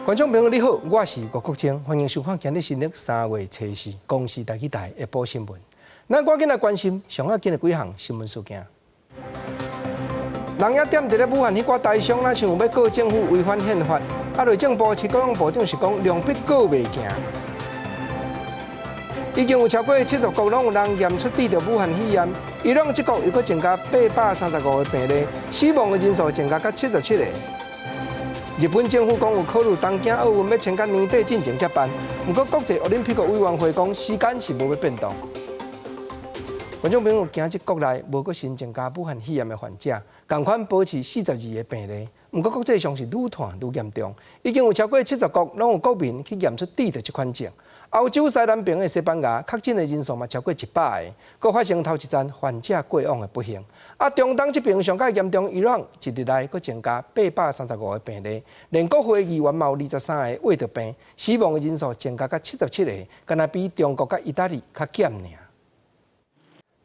觀眾朋友你好，我是吳國清，歡迎收看今日新曆3月初四公視台語台下晡新聞。咱趕緊來關心上要緊的幾項新聞事件。人也踮佇咧武漢彼掛台商，若像欲告政府違反憲法，啊，內政部徐國勇部長是講量筆告袂行。已經有超過70國攏有人驗出得著武漢肺炎，伊朗這國又閣增加835個病例，死亡的人數增加到77個。日本政府講有考慮東京奧運欲穿到年底進前才辦，毋過國際奧林匹克委員會講時間是無欲變動。觀眾朋友，今日國內無閣新增加武漢肺炎的患者，仝款保持42個病例。毋過國際上是愈傳愈嚴重，已經有超過70國攏有國民去驗出得著這款症。歐洲西南邊的西班牙確診的人數嘛超過100個，閣發生頭一宗患者過往的不幸。啊，中東這邊上較嚴重，伊朗一日內閣增加835個病例，連國會議員嘛有23個穢著病，死亡的人數增加到77個，敢若比中國佮意大利較減爾。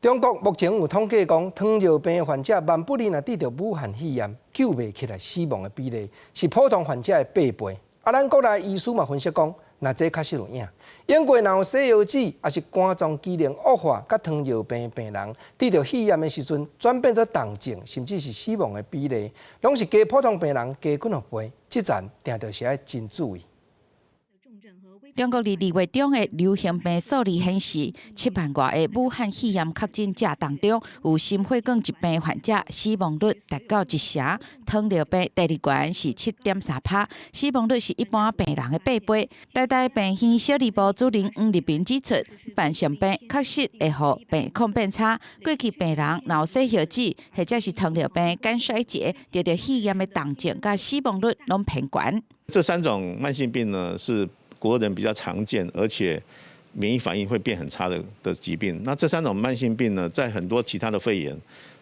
中國目前有統計講，糖尿病的患者萬不利若得著武漢肺炎，救袂起來死亡的比例是普通患者的8倍。啊，咱國內醫師嘛分析講，若這確實有影。英國若有洗腰子，抑是肝臟機能惡化，佮糖尿病病人得著肺炎的時陣，轉變做重症，甚至是死亡的比例，攏是較普通病人加幾兩倍。這層定著是愛真注意。中國佇2月中的流行病數字顯示，7萬外个武漢肺炎確診者當中，有心血管疾病患者死亡率達到一成，糖尿病第二懸是7.3趴，死亡率是一般病人的8倍。台大病院小兒部主任黃立平指出，慢性病確實會予病況變差。過去病人若有洗血子，或者是糖尿病、肝衰竭，得著肺炎的重症佮死亡率攏偏懸。這三種慢性病呢，是國人比較常見，而且免疫反應會變很差的疾病。那這三種慢性病呢，在很多其他的肺炎，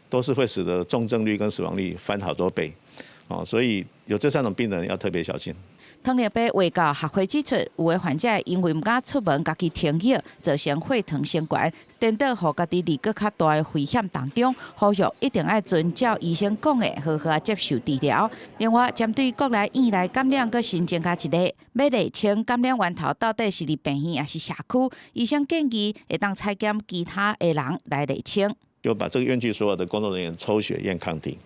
都是會使得重症率跟死亡率翻好多倍。哦，所以有這三種病人要特別小心。糖尿病衛教學會指出，有的患者因為毋敢出門，家己停藥，造成血糖升懸，顛倒予家己佇閣較大的危險當中。呼籲一定愛遵照醫生講的，好好接受治療。另外，針對國內院內感染閣新增加一例，欲釐清感染源頭到底是佇病院抑是社區，醫生建議會當採檢其他的人來釐清。就把這個院區所有的工作人員抽血驗抗體，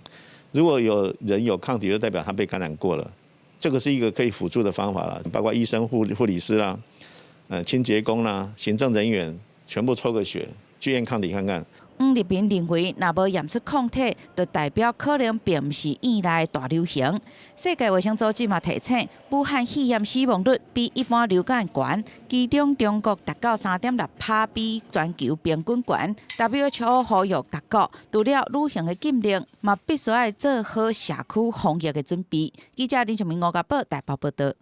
如果有人有抗體，就代表他被感染過了。這個是一個可以輔助的方法啦，包括醫生、護理師啦、清潔工啦、行政人員，全部抽個血去驗抗體看看。黃立平認為，若無驗出抗體，就代表可能並毋是院內大流行。世界衛生組織嘛提醒，武漢肺炎死亡率比一般流感懸，其中中國達到3.6趴，比全球平均懸。WHO 呼籲各國，除了旅行的禁令，嘛必須愛做好社區防疫的準備。記者林俊明、吳家寶台北報道。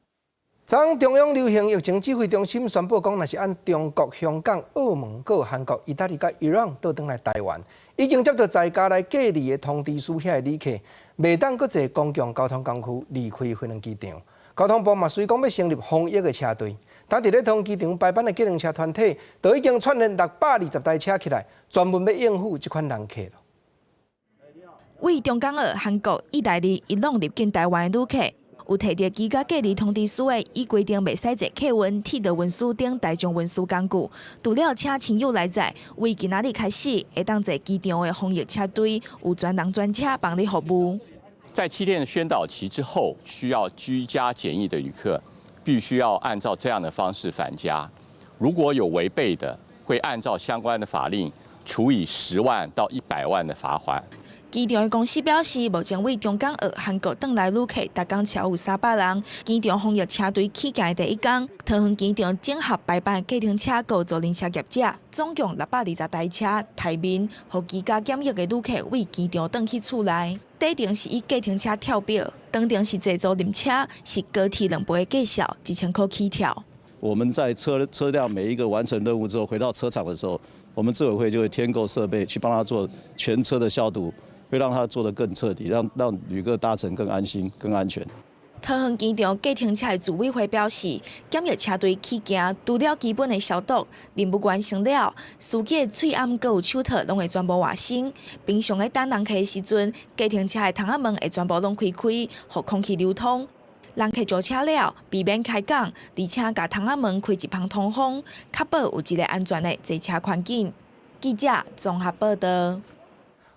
昨中央流行疫情指揮中心宣布講，若是按中國、香港、澳門、閣韓國、意大利佮伊朗倒轉來台灣，已經接到在家來隔離的通知書遐的旅客，袂當閣坐公共交通工具離開飛輪機場。交通部嘛，隨講欲成立防疫的車隊，但佇咧桃園機場排班的計程車團體，都已經串聯620台車起來，專門欲應付這款人客。為中港澳、韓國、意大利、伊朗入境台灣的旅客，有提著居家隔離通知書的，依規定袂使坐客運、鐵道運輸等大眾運輸工具。除了請親友來載，為今仔日開始，會當坐機場的防疫車隊，有專人專車幫你服務。在7天的宣導期之後，需要居家檢疫的旅客，必須要按照這樣的方式返家。如果有違背的，會按照相關的法令，處以10萬到100萬的罰鍰。機場的公司表示，目前為中港澳、韓國轉來旅客，逐工超有300人。機場防疫車隊起行的第一工，桃園機場整合排班計程車佮租賃車業者，總共620台車台面，予居家檢疫的旅客為機場轉去厝內。短程是以計程車跳表，長程是坐租賃車，是高鐵2倍的價數，1000箍起跳。我們在車輛每一個完成任務之後，回到車廠的時候，我們諮委會就會添購設備去幫他做全車的消毒。會讓他做得更徹底，讓旅客搭乘更安心、更安全。桃園機場計程車的組委會表示，檢疫車隊起行，除了基本的消毒，任務完成了，司機的喙罨閣有手套攏會全部換新。平常咧等人客的時陣，計程車的窗仔門會全部攏開開，予空氣流通。人客上車了，避免開講，而且共窗仔門開一縫通風，確保有一个安全的坐車環境。記者綜合報道。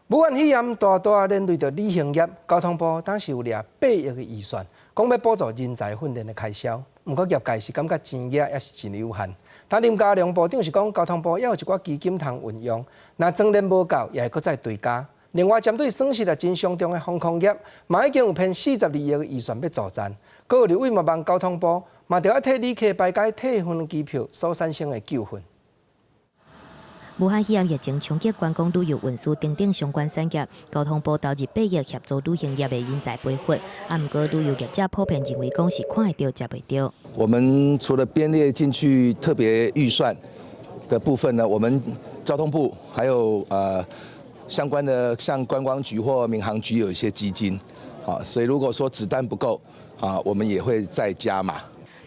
武漢肺炎大大連累著旅行業，交通部當時有列八億的預算，講欲補助人才訓練的開銷。毋過業界是感覺錢額也是真有限。但林佳龍部長是講，交通部猶有一寡基金通運用，若裝練無夠，也會閣再追加。另外，針對損失也真傷重的航空業，嘛已經有編42億的預算欲助陣。閣有立委嘛望交通部，嘛著愛替旅客排解退運機票所產生的糾紛。武漢肺炎疫情衝擊觀光旅遊運輸等等相關產業，交通部投入八億協助旅行業的人才培訓。啊，毋過旅遊業者普遍認為講是看會著，食袂著。我們除了編列進去特別預算的部分呢，我們交通部還有相關的像觀光局或民航局有一些基金，啊，所以如果說子彈不夠啊，我們也會再加碼。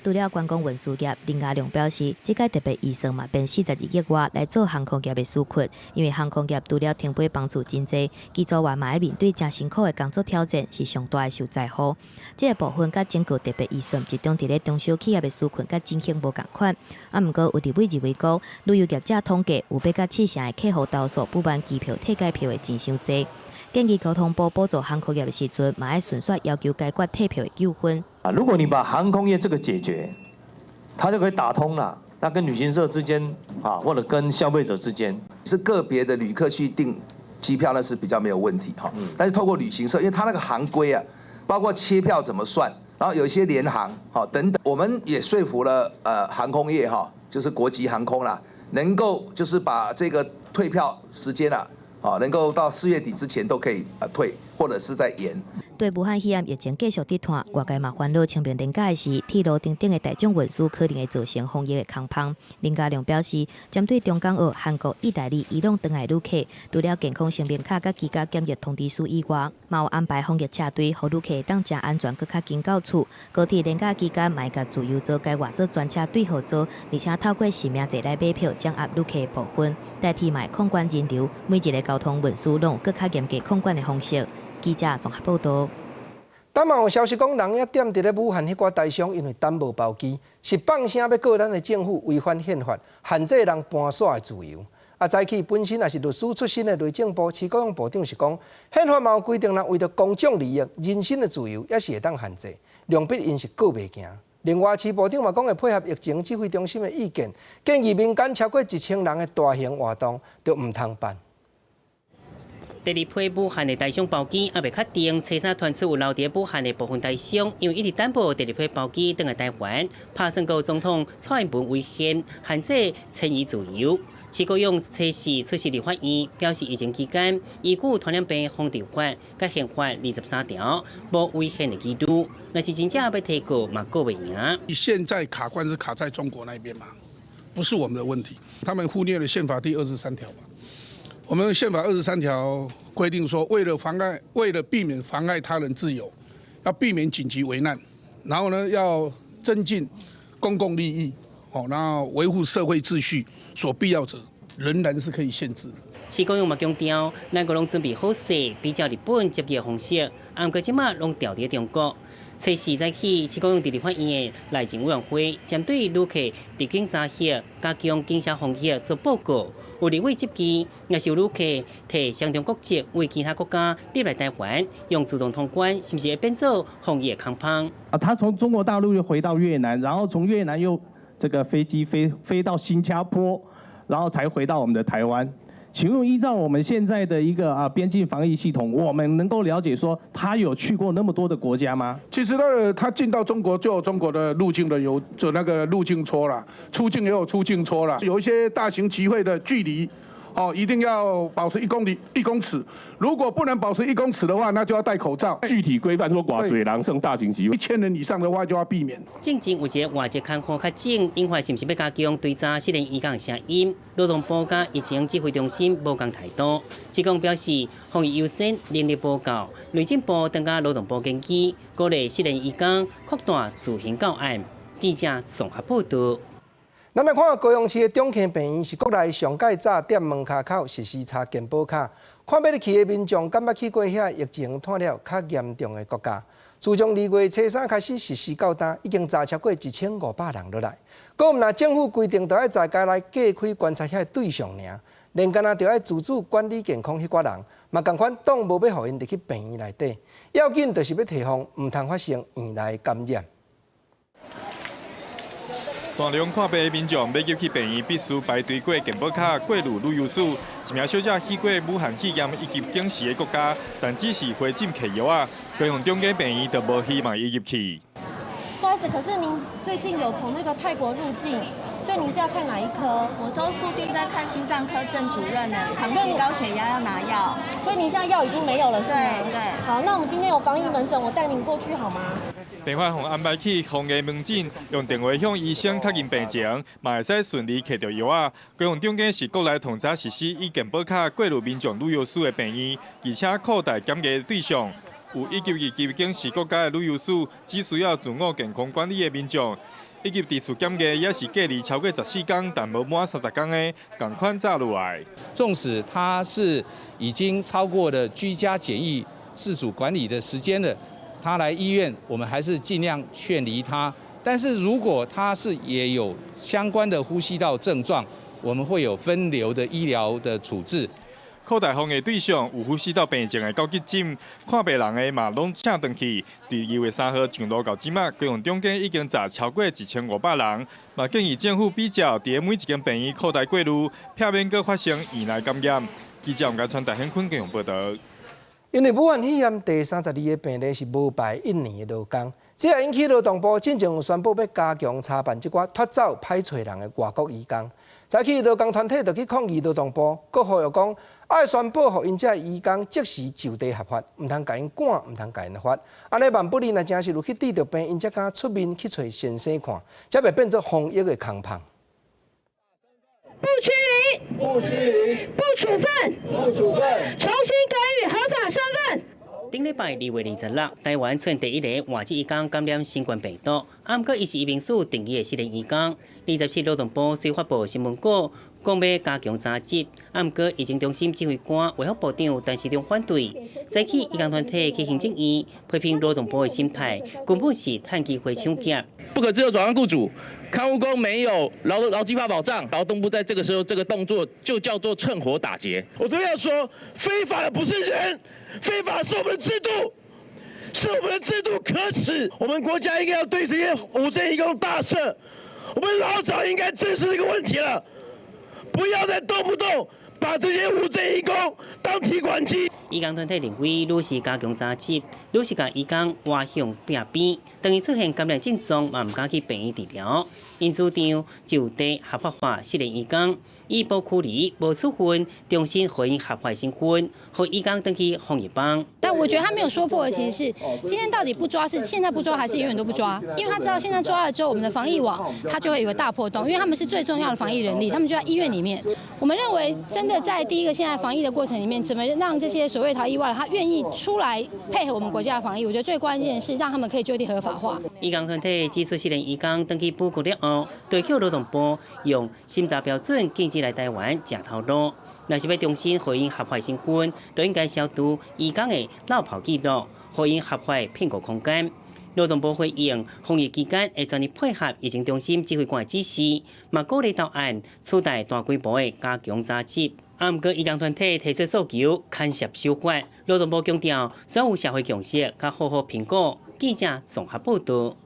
除了觀光運輸業，林佳龍表示，這屆特別預算嘛編42億外來做航空業的紓困，因為航空業除了停飛班次真濟，機組員嘛愛面對誠辛苦的工作挑戰，是上大的受災戶。這个部分佮整個特別預算集中佇咧中小企業的紓困佮振興無仝款。啊，毋過有立委認為講，旅遊業者統計有八佮七成的客戶投訴不滿機票退改票的錢傷濟，建議交通部補助航空業的時陣，嘛愛順紲要求解決退票的糾紛。啊，如果你把航空業這個解決，它就可以打通了。那跟旅行社之間啊，或者跟消費者之間，是個別的旅客去訂機票，那是比較沒有問題哈。但是透過旅行社，因為它那個行規啊，包括切票怎麼算，然後有一些聯航，好等等，我們也說服了航空業哈，就是國籍航空啦，能夠就是把這個退票時間啊，啊能夠到4月底之前都可以退，或者是再延。對武漢肺炎疫情繼續佇拖，外界嘛煩惱清明連假的時，鐵路等等的大眾運輸可能會造成防疫的空窗。林佳龍表示，針對中港澳、韓國、意大利、伊朗轉來旅客，除了健康聲明卡佮居家檢疫通知書以外，嘛有安排防疫車隊，予旅客會當誠安全，閣較緊到厝。高鐵連假期間，嘛會共自由座改換做專車對號座，而且透過實名制來買票，掌握旅客的部分，代替嘛會控管人流，每一个交通運輸攏有閣較嚴格控管的方式。記者綜合報道。當嘛有消息講，人猶踮佇咧武漢彼寡台商，因為等無包機，是放聲欲告咱的政府違反憲法，限制人搬徙的自由。啊，早起本身也是律師出身的內政部徐國勇部長是講，憲法嘛有規定，若為著公眾利益、人身的自由，也是會當限制，量逼𪜶是告袂贏。另外，徐部長嘛講會配合疫情指揮中心的意見，建議民間超過1000人的大型活動就毋通辦。第二批武漢的台商包機猶未確定，初三傳出有留佇武漢的部分台商，因為一直等無第二批包機轉來台灣，拍算告總統蔡英文違憲，限制遷移自由。徐國勇初四出席立法院，表示疫情期間依據傳染病防治法佮憲法23條，無違憲的疑慮。若是真正欲提告，嘛告袂贏。現在卡關是卡在中國那邊嘛，不是我們的問題。他們忽略了憲法第23條吧？我們憲法二十三條規定說，為了避免妨礙他人自由，要避免緊急危難，然後呢，要增進公共利益，哦，然後維護社會秩序所必要者，仍然是可以限制的。徐國勇嘛強調，咱國攏準備好勢，比照日本接疫方式，毋過這馬攏調佇中國。初四早起，徐國勇佇立法院的內政委員會，針對旅客入境查核、加強警消防疫做報告。有立委質疑，若是有旅客提雙重國籍，為其他國家入來台灣，用自動通關，是毋是會變做防疫空縫？啊，他從中國大陸又回到越南，然後從越南又這個飛機飛到新加坡，然後才回到我們的台灣。請問依照我們現在的一個啊邊境防疫系統，我們能夠了解說他有去過那麼多的國家嗎？其實呢，他進到中國就有中國的入境的有就那個入境戳啦，出境也有出境戳啦。有一些大型集會的距離，哦，一定要保持1公里1公尺。如果不能保持1公尺的話，那就要戴口罩。具體規範說，偌濟人算大型集會，1000人以上的話就要避免。進前有一个外籍看護確診，引發是毋是欲加強追查失聯移工的聲音？勞動部佮疫情指揮中心無仝態度，職工表示防疫優先，能力無夠，內政部轉佮勞動部研究，鼓勵失聯移工擴大自行到案。記者綜合報道。咱來看高雄市的中坑病院是國內上蓋早踮門跤口實施查健保卡，看欲入去的民眾敢捌去過遐疫情拖了較嚴重的國家。自從2月初3開始實施到今，已經查超過1500人落來。閣毋但政府規定，著愛在家內隔開觀察遐對象爾，連干焦著愛自主管理健康彼寡人，嘛仝款擋無欲予𪜶入去病院內底。要緊就是欲提防，毋通發生院內感染。大量看病的民眾欲入去病院，必須排隊過健保卡過濾旅遊史。一名小姐去過武漢肺炎以及警示的國家，但只是回診摕藥仔。高雄長庚病院就無希望伊入去。不好意思，可是您最近有從那個泰國入境，所以您是要看哪一科？我都固定在看心臟科鄭主任呢，長期高血壓要拿藥。所以您現在藥已經沒有了，是嗎？對對。好，那我們今天有防疫門診，我帶您過去好嗎？電話予安排去防疫門診，用電話向醫生確認病情，嘛會使順利摕著藥仔。高雄長庚是國內頭早實施以健保卡過濾民眾旅遊史的病院，而且擴大檢疫對象，有以及入境警示國家的旅遊史，只需要自我健康管理的民眾，以及佇厝檢疫也是隔離超過14天，但無滿30天的，仝款閘入來。縱使他是已經超過了居家檢疫自主管理的時間了，他來醫院，我們還是盡量勸離他。但是如果他是也有相關的呼吸道症狀，我們會有分流的醫療的處置。擴大防疫對象有呼吸道病症的到急診，看病人的嘛攏請轉去。佇2月3號上路到這馬，高雄長庚已經查超過1500人，嘛建議政府比照佇每一間病院擴大過濾，避免閣發生院內感染。記者吳家川、大興坤高雄報導。因為武漢肺炎第32個病例是無牌印尼的勞工，這也引起勞動部進前有宣布欲加強查辦這寡脫走歹揣人的外國移工。早起勞工團體就去抗議勞動部，閣呼籲講愛宣布予𪜶這移工即時就地合法，毋通共𪜶趕，毋通共𪜶罰。按呢萬不利，若真是有去得著病，𪜶才敢出面去揣先生看，才袂變做防疫的空縫。不驅離，不驅離，不處分，不處分，重新給予合法身份。頂禮拜2月26，台灣出現第一个外籍移工感染新冠病毒，毋過伊是移民署登記的失聯移工。27勞動部雖發布新聞稿，講欲加強查緝，毋過疫情中心指揮官衛福部長陳時中反對，早起移工團體去行政院批評勞動部的心態，根本是趁機會搶劫。不可自由轉換僱主，看護工沒有勞基法保障，勞動部在這個時候這個動作就叫做趁火打劫。我這邊要說，非法的不是人，非法是我們的制度，是我們的制度可恥。我們國家應該要對這些無證移工大赦，我們老早應該正視這個問題了，不要再動不動把這些無證移工當提款機。移工團體認為，愈是加強查緝，愈是共移工挖向壁邊，當伊出現感染症狀，嘛毋敢去病院治療。𪜶主張就地合法化失聯移工，以無驅離、無處分，重新予𪜶合法身份，予移工轉去防疫網。但我覺得他沒有說破的，其實是今天到底不抓，是現在不抓，還是永遠都不抓？因為他知道現在抓了之後，我們的防疫網它就會有個大破洞，因為他們是最重要的防疫人力，他們就在醫院裡面。我們認為，真的在第一個現在防疫的過程裡面，怎麼讓這些所謂逃逸外勞，他願意出來配合我們國家的防疫？我覺得最關鍵的是讓他們可以就地合法化。移工團體指出，失聯移工轉去補國了後，就予勞動部用審查標準禁止來台灣食頭路。若是欲重新予𪜶合法身份，就應該消除移工的落跑記錄，予𪜶合法聘僱空間。勞動部回應，防疫期間會全力配合疫情中心指揮官的指示，嘛鼓勵到案取代大規模的加強查緝。毋過移工團體提出訴求，牽涉修法。勞動部強調，所有社會共識，較好好評估。記者綜合報導。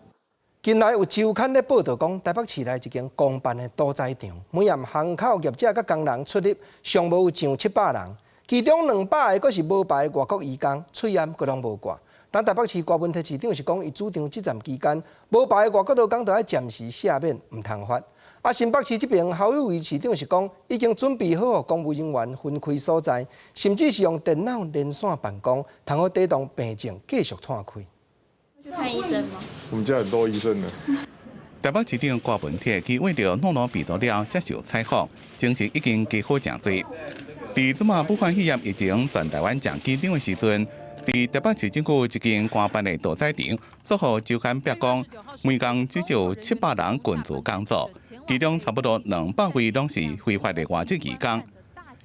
近來有週刊咧報導講，台北市內一間公辦的屠宰場，每暗巷口業者佮工人出入上無有上700人，其中200个閣是無牌外國移工，喙罨閣攏無掛。但台北市郭文鐵市長是講，伊主張這段期間無牌外國勞工著愛暫時赦免，毋通罰。啊，新北市這邊侯友宜市長是講，已經準備好予公務人員分開所在，甚至是用電腦連線辦公，通好抵擋病症繼續湠開。去看醫生嗎？我們家很多醫生呢。台北市長郭文鐵佢為著諾羅病毒了接受採訪，證實已經加好誠濟。佇這馬武漢肺炎疫情全台灣誠緊張的時陣，佇台北市政府一間官辦的屠宰場，煞予週刊報講，每工只有700人群組工作，其中差不多200位攏是非法的外籍移工。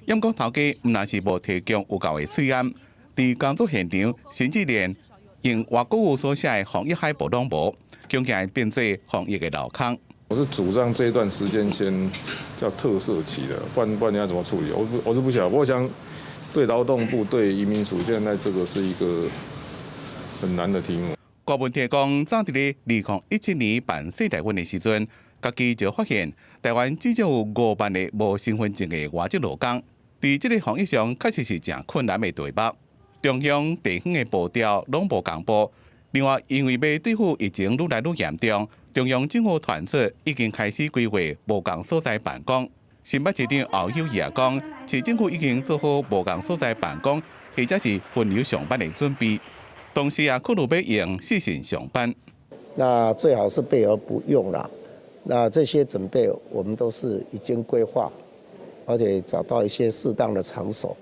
毋過頭家毋但是無提供有夠的喙罨，佇工作現場，甚至連用外國語所寫的防疫海報攏無，恐驚會變做防疫的漏空。我是主張這段時間先叫特赦期的，不然你要怎麼處理？我是不曉得。我想對勞動部、對移民署，現在這個是一個很難的題目。郭文鐵講，早佇咧2017年辦世大運的時陣，家己就發現台灣至少有5萬个無身份證的外籍勞工，佇這个防疫上確實是誠困難的題目。中央地方的步調攏無仝步。另外，因為欲對付疫情愈來愈嚴重，中央政府傳出已經開始規劃無仝所在辦公。新北市長侯友宜也講，市政府已經做好無仝所在辦公，或者是分流上班的準備。同時也考慮欲用視訊上班。那最好是備而不用啦。那這些準備我們都是已經規劃，而且找到一些適當的場所。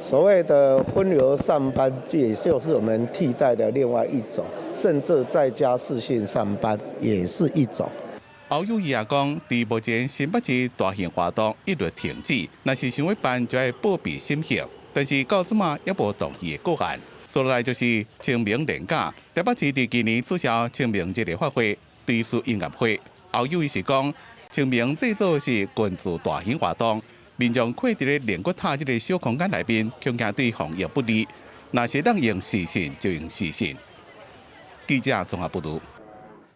所謂的分流上班，也就是我們替代的另外一種，甚至在家視訊上班也是一種。侯友宜也講，佇目前新北市大型活動一律停止，若是想欲辦就愛報備審核，但是到這馬猶無同意的個案。接落來就是清明連假，台北市佇今年取消清明節的法會、追思音樂會。侯友宜是講，清明祭祖是群聚大型活動，民眾困佇咧靈骨塔這个小空間內面，恐驚對防疫不利。若是當用視訊，就用視訊。記者綜合報導。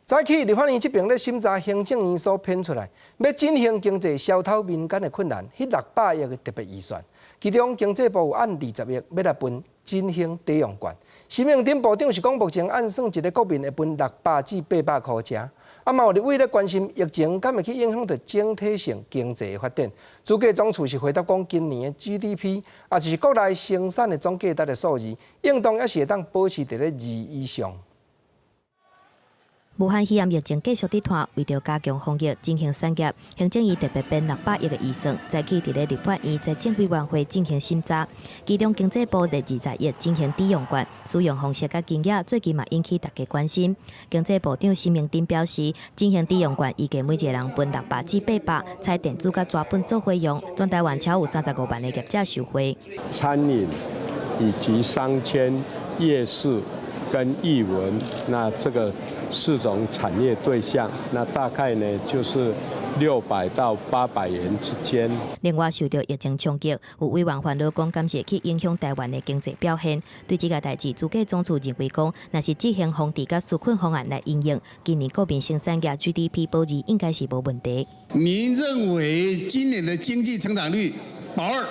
早起立法院這爿咧審查行政院所編出來，欲振興經濟、消除民間的困難，彼600億的特別預算，其中經濟部有按20億欲來分振興抵用券。施明德部長是講，目前按算一个國民會分600至800箍食。啊，嘛有立委咧關心疫情，敢會去影響著整體性經濟的發展？主計總處是回答講，今年的 GDP，抑就是國內生產的總價值的數字，應當猶是會當保持佇咧2以上。武漢肺炎疫情繼續佇拖，為著加強防疫、振興產業，行政院特別編600億的預算，早起佇咧立法院財政委員會進行審查。其中經濟部列20億進行抵用券，使用方式佮金額最近嘛引起大家關心。經濟部長施明德表示，振興抵用券預計每一个人分600至800，採電子佮紙本做伙用。全台灣超有35萬个業者受惠。餐飲以及商圈、夜市跟藝文，那這個四種產業對象，那大概呢就是600到800元之間。另外，受著疫情衝擊，有委員煩惱講，敢是會去影響台灣的經濟表現？對這个代誌，主計總處認為講，若是執行防治佮紓困方案來應用，今年國民生產額 GDP 保二應該是無問題。您認為今年的經濟成長率保二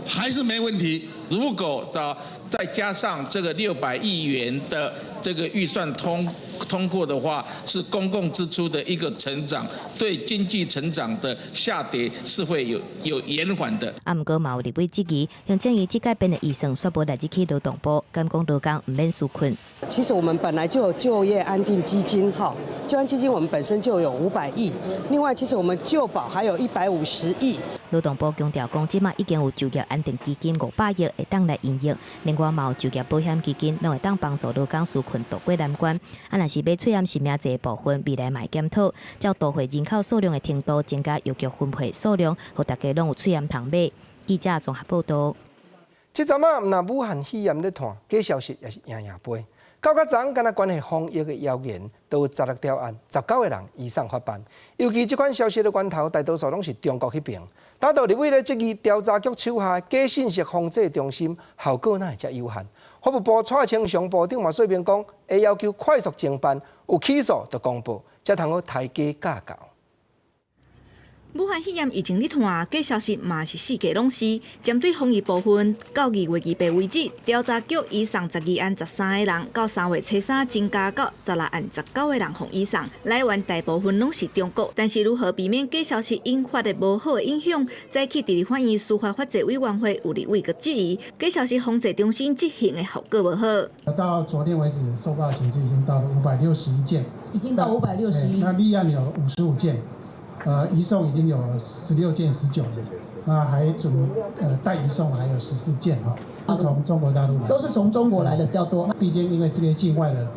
還是沒問題？如果的再加上這個600億元的這個預算通過的話，是公共支出的一個成長，對經濟成長的下跌是會有延緩的。啊，毋過嘛有立委質疑，行政院這改編的預算煞無列入去勞動部，敢講勞工毋免紓困。其實我們本來就有就業安定基金，哈，就業基金我們本身就有500億，另外其實我們就保還有150億。勞動部強調講，這馬已經有就業安定基金500億會當來應用，另外嘛有就業保險基金，攏會當幫助勞工紓困渡過難關。啊，若是欲喙罨實名制的部分，未來嘛會檢討，照都會人口數量的程度，增加藥局分配數量，予大家攏有喙罨通買。記者綜合報導。這陣仔毋但武漢肺炎咧湠，假消息也是營營飛。到較昨敢若關係防疫的謠言，都有16條案，19個人移送法辦。尤其這款消息的源頭，大多數攏是中國彼爿。打到立委咧質疑調查局手下假信息防制中心效果哪會遮有限？法務部蔡清祥部長嘛說明講，會要求快速偵辦，有起訴就公報，才通好刣雞教猴。武漢肺炎疫情咧湠，假消息嘛是四界攏是。針對防疫部分，到2月2日為止，調查局移送12案13個人，到3月初3增加到16案19個人予移送。來源大部分攏是中國，但是如何避免假消息引發的無好的影響？早起佇立法院司法法制委員會有立委閣質疑，假消息防制中心執行的效果無好。到昨天為止，收報警已經到了561件，已經到561。那立案有55件。移送已經有16件、19件，那還待移送還有14件哈，是從中國大陸來，都是從中國來的比較多。畢竟因為這些境外的，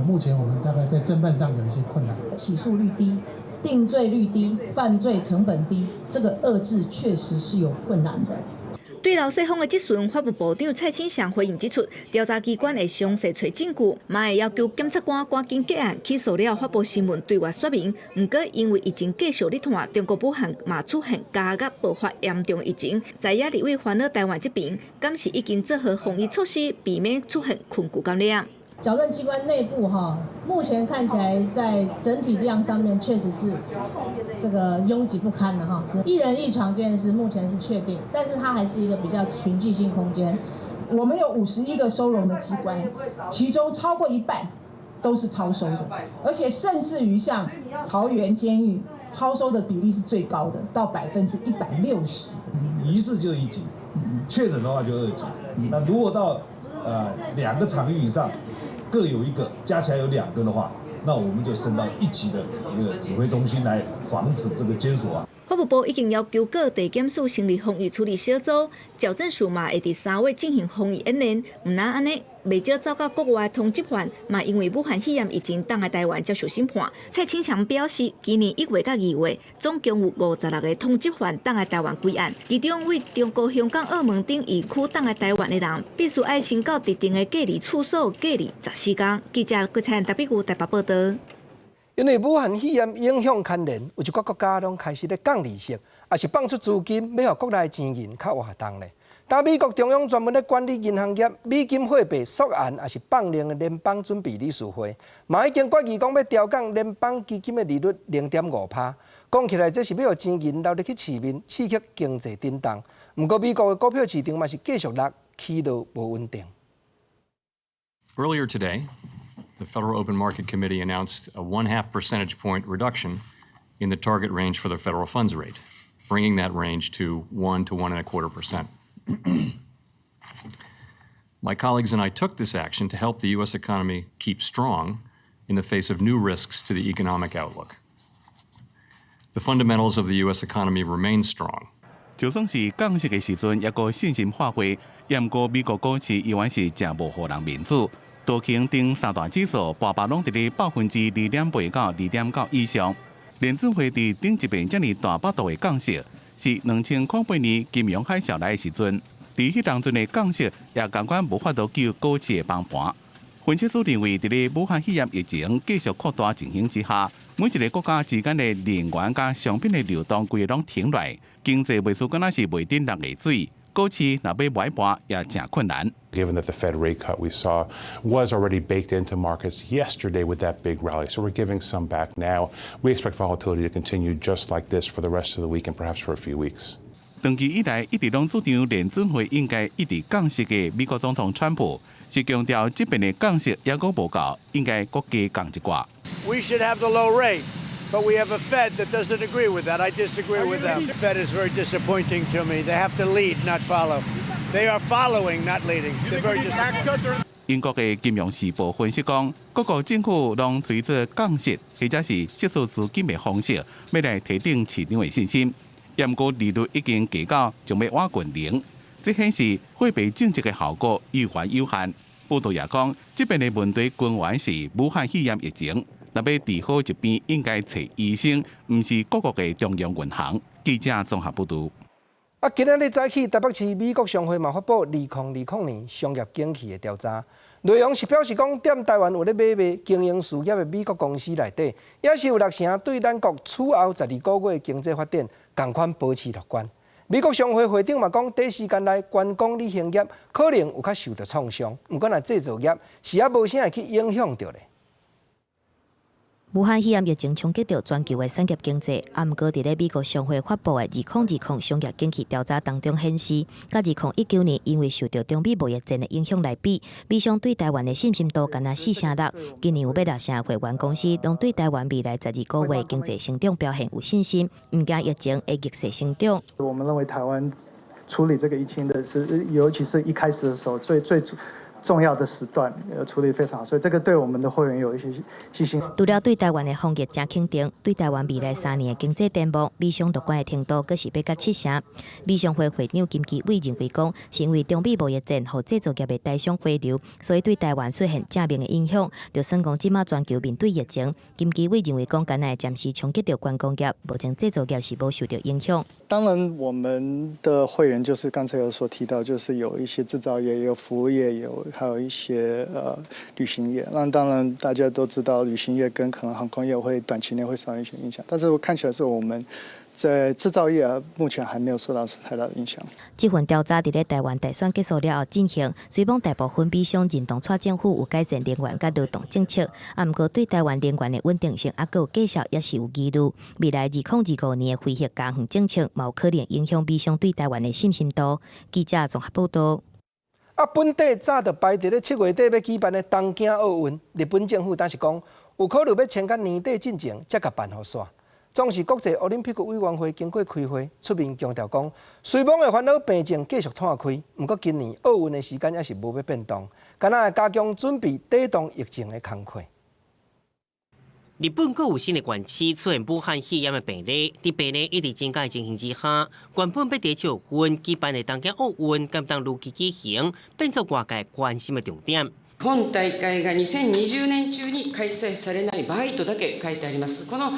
目前我們大概在偵辦上有一些困難。起訴率低，定罪率低，犯罪成本低，這個遏制確實是有困難的。對劉世鋒的質詢，法務部長蔡清祥回應指出，調查機關會詳細揣證據，嘛會要求檢察官趕緊結案起訴了，發布新聞對外說明。毋過因為疫情繼續咧拖，中國武漢嘛出現加劇爆發嚴重疫情，在野立委煩惱台灣這邊，敢是已經做好防疫措施，避免出現群聚感染。矯正機關內部哈，目前看起來在整體量上面確實是這個擁擠不堪的哈。一人一床這件事目前是確定，但是它還是一個比較群聚性空間。我們有51個收容的機關，其中超過一半都是超收的，而且甚至於像桃園監獄超收的比例是最高的，到160%。疑似就一級，確診的話就二級。那如果到兩個場域以上，各有一個，加起來有兩個的話，那我們就升到一級的一個指揮中心來防止這個監鎖啊。法務部已經要求各地檢署成立防疫處理小組，矯正署嘛會佇3月進行防疫演練。毋但按呢，袂少走到國外通緝犯，嘛因為武漢肺炎疫情轉來台灣接受審判。蔡清祥表示，今年1月佮2月，總共有56個通緝犯轉來台灣歸案，其中為中國香港、澳門等疫區轉來台灣的人，必須愛先到特定的隔離處所隔離14天。記者郭彩台北台北報道。因為武漢肺炎影響牽連，有一寡國家攏開始咧降利息，抑是放出資金，欲予國內錢銀較活動咧。但美國中央專門咧管理銀行業、美金貨幣溯源，抑是放量的聯邦準備理事會，嘛已經決議講欲調降聯邦基金的利率0.5趴。講起來，這是欲予錢銀流入去市面，刺激經濟震動。毋過美國的股票市場嘛是繼續落，起落無穩定。 Earlier today, the Federal Open Market Committee announced a 1/2 percentage point reduction in the target range for the federal funds rate, bringing that range to 1 to 1.25%. My colleagues and I took this action to help the U.S. economy keep strong in the face of new risks to the economic outlook. The fundamentals of the U.S. economy remain strong. 就算是降息的時陣，抑閣信心發揮，毋過美國股市依然是誠無予人面子。道瓊等三大指數擺擺攏佇咧2.8%到2.9%以上。聯準會佇頂一遍遮爾大幅度的降息，是2008年金融海嘯來的時陣。佇彼當陣的降息也仝款無法度救股市的崩盤。分析師認為，佇咧武漢肺炎疫情繼續擴大情形之下，每一個國家之間的人員佮商品的流動規个攏停落來，經濟袂輸敢若是袂頂落的水。股市若欲買盤也誠困難。 Given that the Fed rate cut we saw was already baked into markets yesterday with that big rally, so we're giving some back now. We expect volatility to continue just like this for the rest of the week and perhaps for a few weeks. 長期以來一直攏主張聯準會應該一直降息的美國總統川普，是強調這遍的降息猶閣無夠，應該閣加降一寡。 We should have the low rate, but we have a Fed that doesn't agree with that. I disagree with them. The Fed is very disappointing to me. They have to lead, not follow. They are following, not leading. They're very disappointing. 英國的金融時報分析講，各國政府攏推出降息或者是釋出資金的方式，欲來提振市場的信心。毋過利率已經低到將欲倚近零，這顯示貨幣政策的效果猶原有限。報道也講，這遍的問題根源是武漢肺炎疫情。若欲治好疾病，應該揣醫生，毋是各國的中央銀行。記者綜合報導。啊，今仔日早起，台北市美國商會嘛發布2020年商業景氣的調查，內容是表示講，踮台灣有咧買賣經營事業的美國公司內底，也是有六成對咱國此後12個月經濟發展仝款保持樂觀。美國商會會長嘛講，短時間內觀光旅行業可能有較受著創傷，毋過若製造業是猶無啥會去影響著咧。武漢肺炎疫情衝擊著全球的產業經濟，啊，毋過佇咧美國商會發布的2020商業景氣調查當中顯示，佮2019年因為受著中美貿易戰的影響來比，美商對台灣的信心度干焦四成六。今年有欲六成會員公司攏對台灣未來12個月經濟成長表現有信心，毋驚疫情會逆勢成長。我們認為台灣處理這個疫情的是，尤其是一開始的時候，最最重要的時段，處理非常好，所以這個對我們的會員有一些信心。除了對台灣的防疫誠肯定，對台灣未來3年的經濟展望，美商樂觀的程度閣是欲甲7成。美商會會長金基偉認為講，是因為中美貿易戰，予製造業的台商回流，所以對台灣出現正面的影響。就算講這馬全球面對疫情，金基偉認為講，敢若會暫時衝擊著觀光業，目前製造業是無受著影響。當然，我們的會員就是剛才有所提到，就是有一些製造業、有服務業、有還有一些旅行業。那當然大家都知道，旅行業跟可能航空業會短期內會受到一些影響，但是我看起來是我們在製造業啊，目前還沒有受到太大的影響。這份調查佇咧台灣大選結束了後進行，雖罔大部分美商認同蔡政府有改善能源佮勞動政策，啊，毋過對台灣能源的穩定性猶閣有繼續也是有疑慮。未來2025年的非核家園政策，嘛有可能影響美商對台灣的信心度。記者綜合報導。啊，本底早就排佇咧7月底欲舉辦的東京奧運，日本政府當時講有考慮欲遷到年底進前，才共辦予煞。總是國際奧林匹克委員會經過開會出面強調講，雖罔會煩惱病症繼續湠開，毋過今年奧運的時間猶是無欲變動，敢若會加強準備抵擋疫情的工課。日本閣有新的縣市出現武漢肺炎的病例，佇病例一直增加的情形之下，原本欲佇7月份舉辦的東京奧運，敢當如期舉行，變做外界關心的重點。本大会が2020年中に開催されない場合とだけ書いてあります。この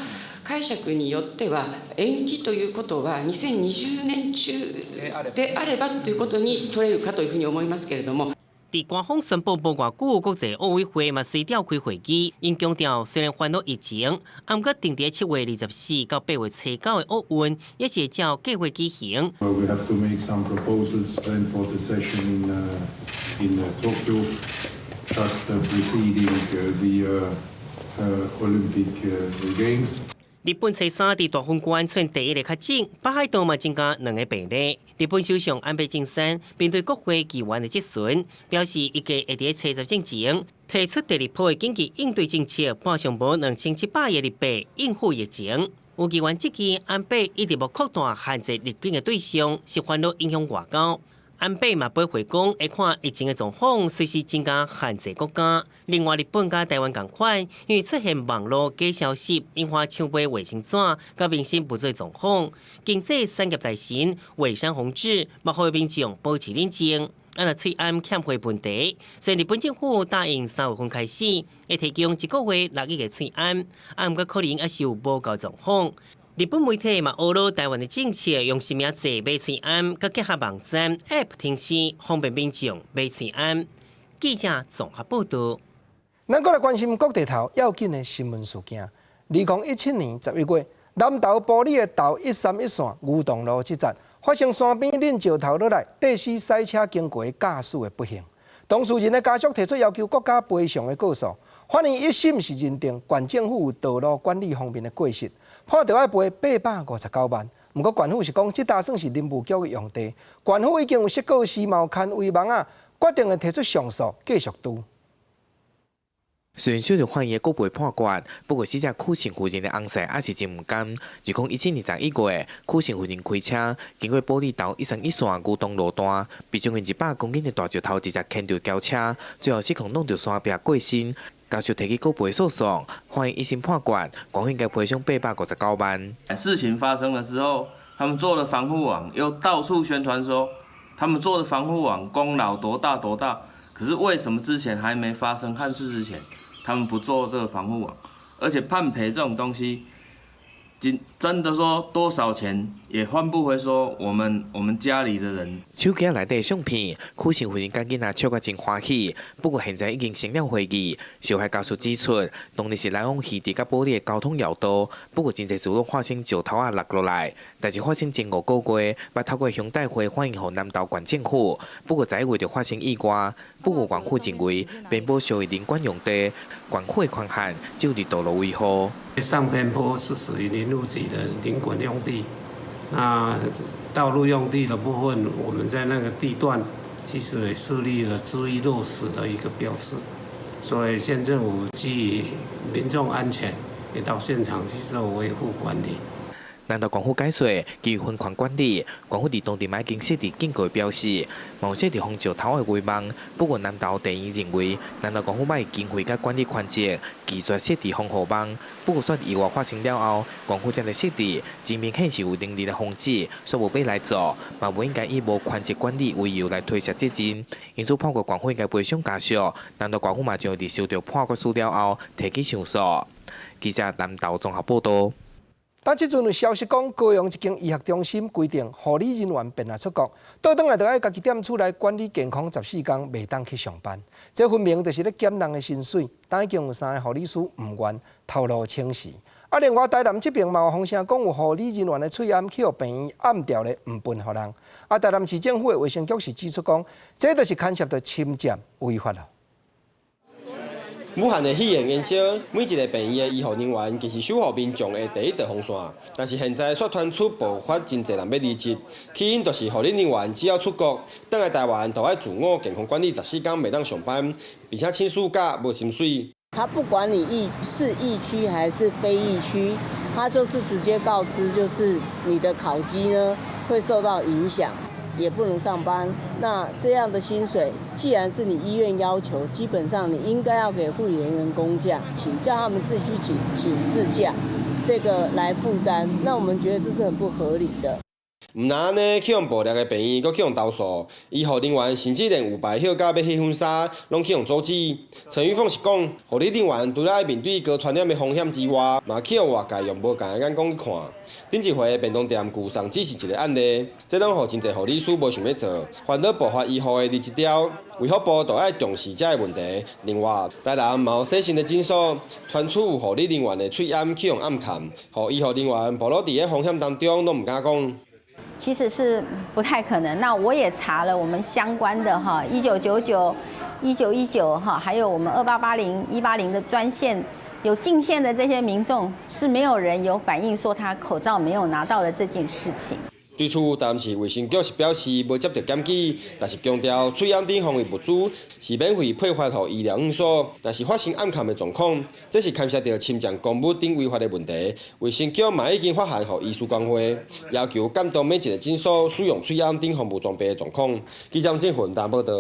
解釈によっては延期ということは2020年中であればということに取れるかというふうに思いますけれども。佇官方宣布無偌久，國際奧委會嘛隨調開會議，𪜶強調雖然煩惱疫情，毋過定佇7月24到8月29的奧運，也是會照計劃舉行。 We have to make some proposals then for the session in Tokyo, just preceding the Olympic Games. 日本初三佇大分縣出現第一例確診，北海道嘛增加兩个病例。日本首相安倍晉三面對國會議員的質詢，表示預計會佇初十進前提出第二波的緊急應對政策，撥上無2700億日幣應付疫情。有議員質疑安倍一直無擴大限制入境的對象，是煩惱影響外交。安倍嘛駁回講，會看疫情的狀況，隨時增加限制國家。另外，日本佮台灣仝款，因為出現網路假消息，引發搶買衛生紙佮民生物資狀況。經濟產業大臣尾山宏志嘛呼籲民眾保持冷靜。啊，若喙罨欠貨問題，雖然日本政府答應3月份開始會提供一個月6億个喙罨，啊，毋過可能猶是有無夠狀況。日本媒體嘛，呵咾台灣的政策，用實名制買喙罨，佮結合網站 App 程式，方便民眾買喙罨。記者綜合報導。咱閣來關心國際頭要緊的新聞事件。2017年11月，南投埔里的桃131線牛洞路這節發生山邊輾石頭落來，硩死賽車經過駕駛的不幸。當事人的家屬提出要求國家賠償的告訴，法院一審是認定縣政府有道路管理方面的過失，判著愛賠859萬。毋過縣府是講，這搭算是林務局的用地，縣府已經有設告思茅牽圍網仔，決定會提出上訴，繼續拄。雖然受著法院的告賠判決，不過死者許姓婦人的翁婿猶是真毋甘。2017年11月，許姓婦人開車經過埔里桃131線牛洞路段，被將近100公斤的大石頭直接牽著轎車，最後失控挵著山壁過身。家屬提起告賠訴訟，法院一審判決，縣府應該賠償859萬。事情發生了之後，他們做了防護網，又到處宣傳說他們做的防護網功勞多大多大。可是為什麼之前還沒發生憾事之前，他們不做這個防護網？而且判賠這種東西，真真的說多少錢也換不回說我們家裡的人。手機內底相片，許姓婦人佮囡仔笑甲真歡喜。不過現在已經成了回憶。受害家屬指出，當日是來往魚池佮埔里的交通要道，不過真濟事攏發生石頭仔落落來。代誌發生前5個月，捌透過鄉代會反映予南投縣政府，不過11月就發生意外。不過縣府認為邊坡屬於林管用地，縣府的權限只有佇道路維護。上邊坡是屬於林務局的林管用地，那道路用地的部分，我們在那個地段其實也設立了注意落實的一個標示，所以縣政府基於民眾安全，也到現場去做維護管理。南投县府解说，基于分权管理，县府伫当地嘛已经设置警告标示，嘛有设置防石头的围网。不过南投地院认为，南投县府爱经费佮管理权责，拒绝设置防护网。不过，煞意外发生了后，县府才来设置，真明显是有能力来防止，煞无欲来做，嘛无应该以无权责管理为由来推卸责任。因此，判决县府应该赔偿家属。南投县府嘛将伫收到判决书了后，提起上诉。记者南投综合报道。但这阵有消息讲，高雄一间医学中心规定护理人员便若出国，倒转来就爱家己踮厝内管理健康14工，袂当去上班。这分明就是咧减人的薪水。但已经有3个护理师毋愿头路请辞。啊，另外台南这边嘛有风声讲，有护理人员的喙罨去予病院暗调咧，毋分予人。啊，台南市政府的卫生局是指出讲，这就是牵涉到侵占违法了。武汉的肺炎延烧，每一个病院的医护人员其实守护民众的第一道防线。但是现在却传出爆发真济人欲离职，起因就是护理人员只要出国，转来台湾就爱自我健康管理14工袂当上班，并且请事假无薪水。他不管你疫是疫区还是非疫区，他就是直接告知，就是你的考绩呢会受到影响。也不能上班，那这样的薪水，既然是你医院要求，基本上你应该要给护理人员公假，请叫他们自己去请事假，这个来负担。那我们觉得这是很不合理的。毋但按呢，去予暴力的病院，阁去予投诉，医护人员甚至连有排休假欲翕婚纱，拢去予阻止。陈玉凤是讲，护理人员除了爱面对高传染的风险之外，嘛去予外界用无仝的眼光去看。顶一回便当店拒送只是一个案例，这拢予真济护理师无想欲做，烦恼爆发医护的离职潮。卫福部就爱重视这个问题。另外，台南嘛有细心的诊所传出有护理人员的喙罨去予暗崁，予医护人员暴露伫咧风险当中，拢毋敢讲。其实是不太可能。那我也查了我们相关的哈，1999、1919哈，还有我们2880、180的专线，有进线的这些民众是没有人有反映说他口罩没有拿到的这件事情。对此，台南市卫生局是表示无接到检举，但是强调喙罨等防疫物资是免费配发予医疗院所，若是发生暗崁的状况，这是牵涉到侵占公物等违法的问题。卫生局嘛已经发函予医师公会，要求监督每一个诊所使用喙罨等防护装备的状况。记者郑云台报道。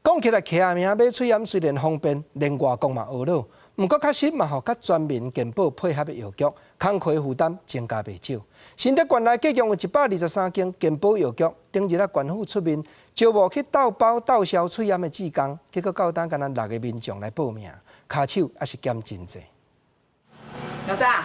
讲起来，起名买喙罨虽然方便，连外国嘛学了，毋过确实嘛，予佮全民健保配合的药局，工课负担增加袂少。新竹县内计共有123间健保药局，顶日啊，县府出面招募去斗包斗销喙罨的志工，结果到今干焦6个民众来报名，跤手犹是减真济。小张。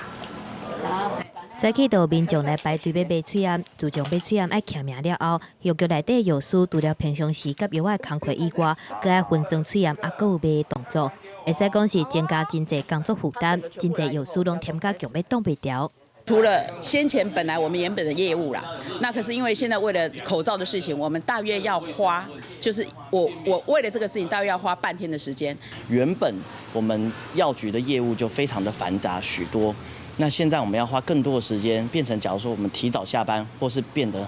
早起就有民众来排队欲买喙罨，自从买喙罨爱签名了后，药局内底药师除了平常时佮药仔工课以外，阁爱分装喙罨，犹阁有卖的动作，会使讲是增加真济工作负担，真济药师拢忝甲强欲挡袂牢。除了先前本来我们原本的业务啦，那可是因为现在为了口罩的事情，我们大约要花，就是我为了这个事情大约要花半天的时间。原本我们药局的业务就非常的繁杂许多。那现在我们要花更多的时间，变成假如说我们提早下班，或是变得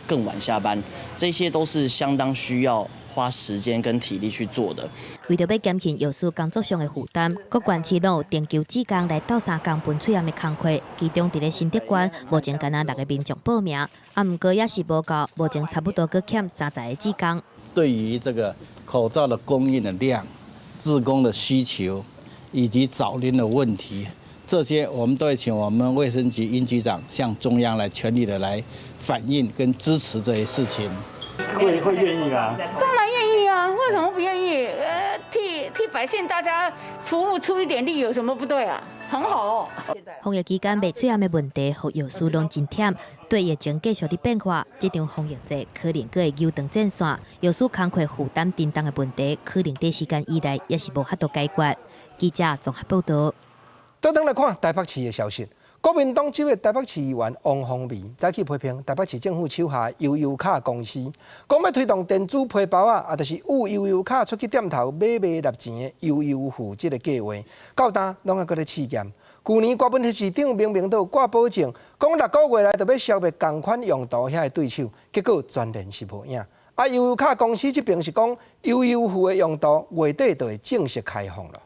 更晚下班，这些都是相当需要花时间跟体力去做的。为著欲减轻药师工作上的负担，各县市拢有征求志工来斗相共分喙罨的工课。其中伫咧新竹县，目前干焦6个民众报名，啊，毋过也是无够，目前差不多阁欠30个志工。对于这个口罩的供应的量、志工的需求以及找人的问题。这些我们都会请我们卫生局殷局长向中央来全力的来反映跟支持这些事情。会愿意吗？当然愿意啊，为什么不愿意？替百姓大家服务出一点力有什么不对啊？很好哦。防疫期间卖喙罨的问题，予药师拢真忝。对疫情继续伫变化，这场防疫战可能阁会扭长战线。药师工课负担沉重的问题，可能短时间以内也是无法度解决。记者综合报道。倒转来看台北市的消息，国民党籍的台北市议员王鸿薇早起批评台北市政府手下悠游卡公司，讲欲推动电子皮包仔，啊，就是有悠游卡出去店头买袂纳钱的悠游付这个计划，到今拢犹阁咧试验。去年柯文哲市长明明都有挂保证，讲6个月内就欲消灭仝款用途遐个对手，结果全然是无影。啊，悠游卡公司这边是讲悠游付的用途月底就会正式开放了。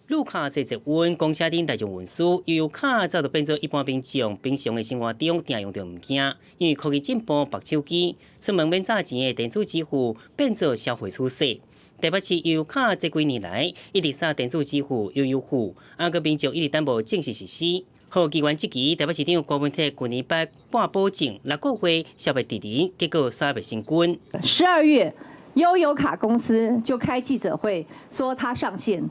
旅客坐捷運、公車等大眾運輸，悠遊卡早就變做一般民眾平常的生活中定用著物件。因為科技進步，縛手機出門免紮錢的電子支付變做消費趨勢。台北市悠遊卡這幾年來一直殺電子支付悠遊付，啊，閣民眾一直等無正式實施。予議員質疑，台北市長柯文哲舊年擺半保證6個月消滅敵人，結果煞袂成軍。 12月，悠遊卡公司就開記者會說它上線，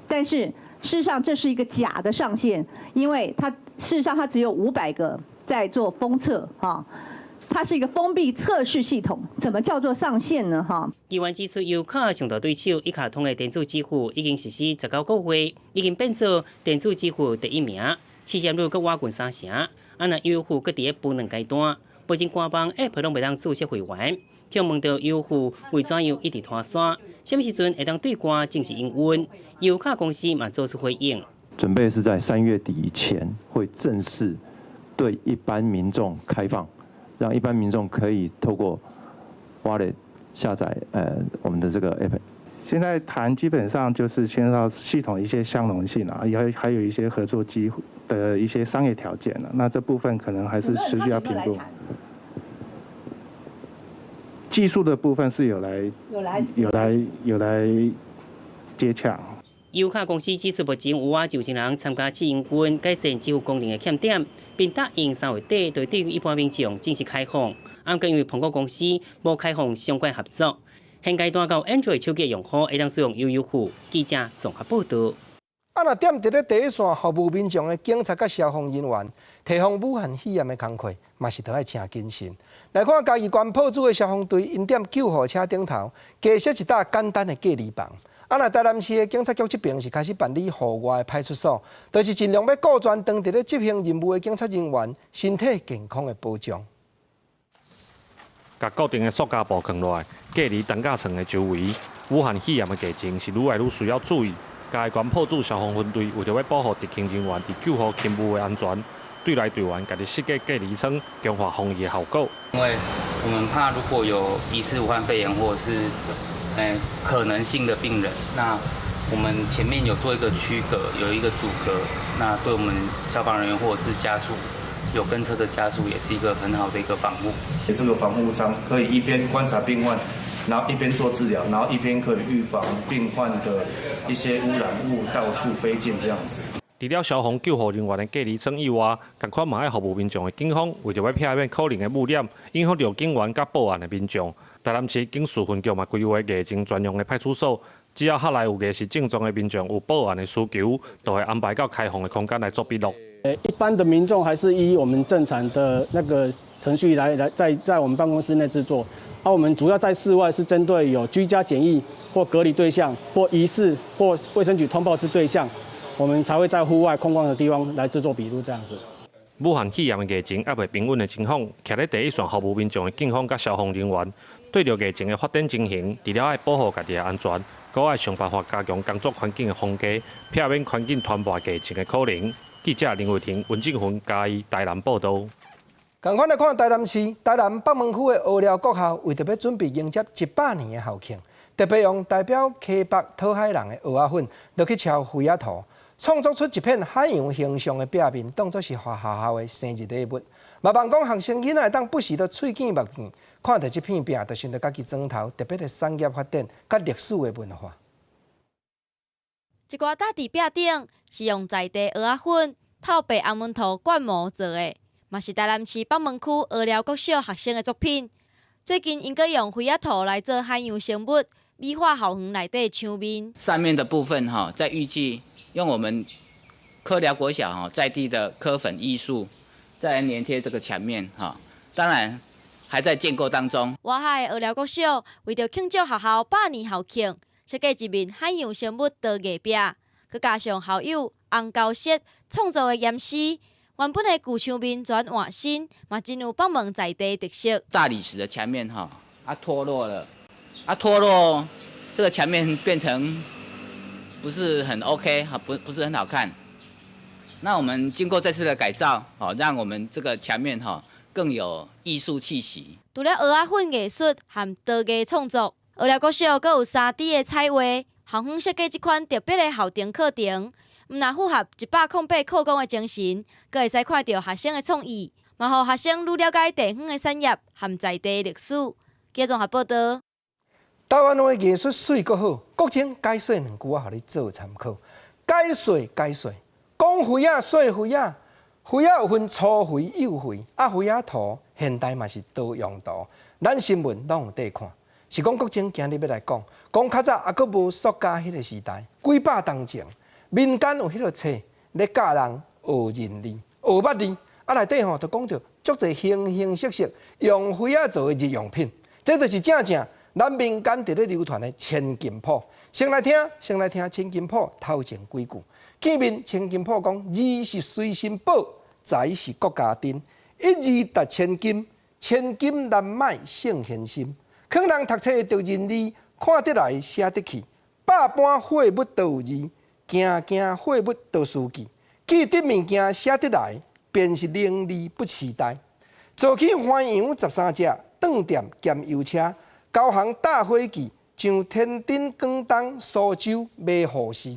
但是事實上這是一個假的上線，因為它事實上它只有500個在做封測，哈，它是一個封閉測試系統，怎麼叫做上線呢？哈。議員指出，悠遊卡上大對手一卡通的電子支付已經實施19個月，已經變做電子支付第一名，市佔率閣倚近三成。啊，若悠遊付閣佇咧分兩階段，目前官網 App 攏袂當註冊會員。去問著悠遊付為怎樣一直拖捾，啥物時陣會當對外正式營運？悠遊卡公司嘛做出回應，準備是在3月底以前會正式對一般民眾開放，讓一般民眾可以透過 Wallet 下載我們的這個 App。現在談基本上就是牽涉到系統一些相容性啊，也還有一些合作機會的一些商業條件了。那這部分可能還是持續要評估。技術的部分是有來有來有來有來接洽。悠遊卡公司指出，目前有倚9000人參加試營運，改善支付功能的欠點，並答應3月底就對一般民眾正式開放。毋過因為蘋果公司無開放相關合作，現階段到 Android 手機的用戶會當使用悠遊付。記者綜合報導。啊！若踮佇咧第一線服務民眾的警察佮消防人員，提防武漢肺炎的工課，嘛是著愛誠謹慎。來看嘉義縣朴子的消防隊，𪜶踮救護車頂頭，加設一搭簡單的隔離房。啊！若台南市的警察局這爿是開始辦理戶外的派出所，就是盡量欲顧全當佇咧執行任務的警察人員身體健康的保障。共固定的塑膠布囥落來，隔離擔架床的周圍，武漢肺炎的疫情是愈來愈需要注意。嘉義縣朴子消防分隊為著欲保護執勤人員佇救護勤務的安全，隊內隊員家己設計隔離艙，強化防疫的效果。因為我們怕如果有疑似武漢肺炎或者是可能性的病人，那我們前面有做一個區隔，有一個阻隔，那對我們消防人員或者是家屬，有跟車的家屬也是一個很好的一個防護。這個防護艙可以一邊觀察病患，然後一邊做治療，然後一邊可以預防病患的一些污染物到處飛進這樣子。除了消防救護人員的隔離艙以外，仝款嘛愛服務民眾的警方，為著欲避免可能的污染，影響著警員佮報案的民眾。台南市警事分局嘛規劃疫情專用的派出所，只要轄內有疑似症狀的民眾有報案的需求，就會安排到開放的空間來做筆錄。一般的民眾還是依我們正常的那個程序來在我們辦公室內製作。而我們主要在室外是針對有居家檢疫或隔離對象或疑似或衛生局通報之對象，我們才會在戶外空曠的地方來製作筆錄這樣子。武漢肺炎的疫情猶未平穩的情況，徛咧第一線服務民眾的警方佮消防人員，對著疫情的發展情形，除了愛保護家己的安全，閣愛想辦法加強工作環境的防隔，避免環境傳播疫情的可能。記者林慧婷、溫正雲嘉義台南報導。仝款來看台南市，台南北門區的蚵寮國校，為著欲準備迎接100年的校慶，特別用代表溪北討海人的蚵仔粉，落去抄飛仔圖，創作出一片海洋形象的壁面，當作是予學校的生日禮物。嘛望講學生囡仔會當不時都喙見目見，看著這片壁，就想著家己莊頭特別的產業發展，佮歷史的文化。這掛貼佇壁頂是用在地蚵仔粉、透白紅毛塗灌模做的，嘛是台南市北門區蚵寮國小學生的作品。最近𪜶閣用飛仔塗來做海洋生物，美化校園內底牆面。上面的部分哈，在預計用我們蚵寮國小哈在地的蚵粉藝術，再來黏貼這個牆面哈。當然還在建構當中。外海蚵寮國小為著慶祝學校百年校慶，設計一面海洋生物陶藝壁，閣加上校友洪高石創作的鹽絲，原本的舊牆面全換新，嘛真有北門在地特色。大理石的牆面哈，啊脫落了，啊脫落，這個牆面變成不是很 OK，哈不是很好看。那我們經過這次的改造，哦，讓我們這個牆面哈更有藝術氣息。除了蚵仔粉藝術和陶藝創作，蚵寮國小閣有3D 的彩畫，校方設計這款特別的校定課程，毋但符合108課綱的精神，閣會使看著學生的創意，嘛予學生愈了解地方的產業和在地歷史。記者綜合報道。台灣話藝術媠閣好，國政解說兩句仔，予你做參考。解說解說，講肥仔說肥仔，肥仔有分粗肥幼肥，啊肥仔圖現代嘛是多用途。咱新聞攏有綴看，是講國政今日欲來講，講較早猶閣無塑膠彼個時代，幾百冬前，民間有彼個冊咧教人學認字、學捌字，啊內底吼就講著足濟形形色色用肥仔做的日用品，這就是正正咱民間佇咧流傳的千金譜。先來聽，先來聽千金譜頭前幾句。見面千金譜講：字是隨身寶，財是國家珍。一字值千金，千金難買聖賢心。勸人讀冊會著認字，看得來寫得去。百般貨物都有字，件件貨物都需記。記得物件寫得來，便是伶俐不癡呆。做起番羊13隻，當店兼油車。高雄大伙計上天津、廣東、蘇州買護士。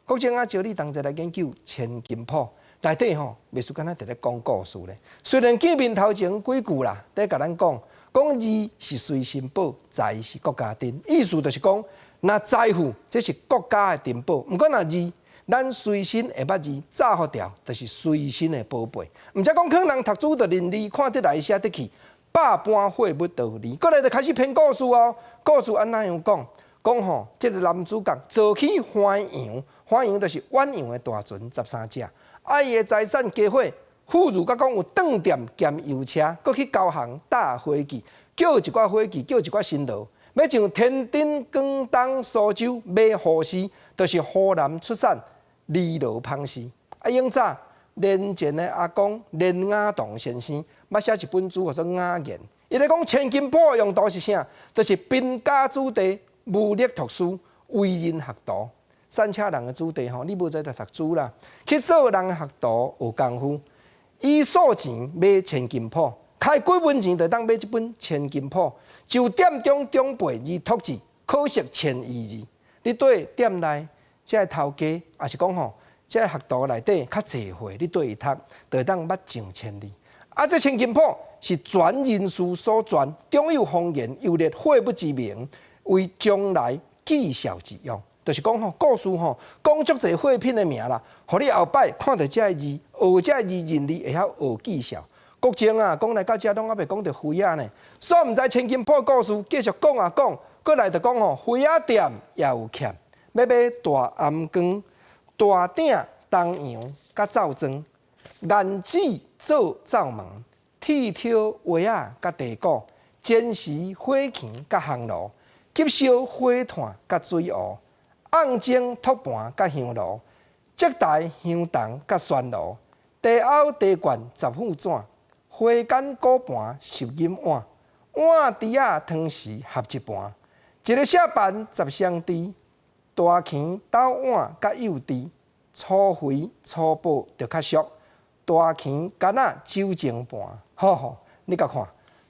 國政啊，招你同齊來研究千金譜內底吼，袂輸敢若佇咧講故事咧。雖然見面頭前幾句啦，佇共咱講，講字是隨身寶，財是國家珍，意思就是講，若財富這是國家的珍寶，毋過若字，咱隨身會捌字，早予牢，就是隨身的寶貝。毋才講勸人讀書就認字，看得來寫得去。百般貨物都有字，過來就開始編故事哦。故事按怎樣講？講吼，這個男主角做起番羊，番羊就是遠洋的大船13隻。啊，伊的財產加伙，富裕甲講有當店兼油車，閣去高雄搭飛機，叫一寡伙計，叫一寡新勞，欲上天津、廣東、蘇州買湖絲，就是湖南出產尼羅紡絲。啊，永早連前的阿公連雅堂先生，捌寫一本書叫做《雅言》，伊咧講千金譜的用途是啥？就是貧家子弟無力讀書，為人學徒。散車人的子弟吼，你無才調讀書啦，去做人學徒學功夫，以數錢買千金譜，開幾文錢就當買這本千金譜。就店中長輩而託字，可識千餘字。你對店內這个頭家，抑是講吼，這个學徒內底較濟歲，你對伊讀，就會當捌上千字。啊，這千金譜是全人事所撰，中有方言，又列貨物之名，為將來記數之用。就是講吼，故事吼，講足濟貨品的名啦，予你後擺看著這个字，學這個字認字會曉學記數。國政啊，講來到遮攏猶未講著肥仔呢，煞毋知千金譜故事繼續講啊講，過來就講吼，肥仔店也有欠，欲買大頷光、大鼎、東洋佮灶莊、銀紙做灶門、鐵鍬鞋仔佮地鼓、煎匙火鉗佮烘爐、急燒火炭佮水壺、甕蒸托盤佮香爐、燭台香筒佮旋爐、茶甌茶罐十副紙、花間果盤十銀碗、碗箸仔湯匙合一盤、一个舍盤十雙箸、大墘斗碗佮幼箸、粗肥粗薄就較俗，大墘柑仔酒精盤，好好，你共看，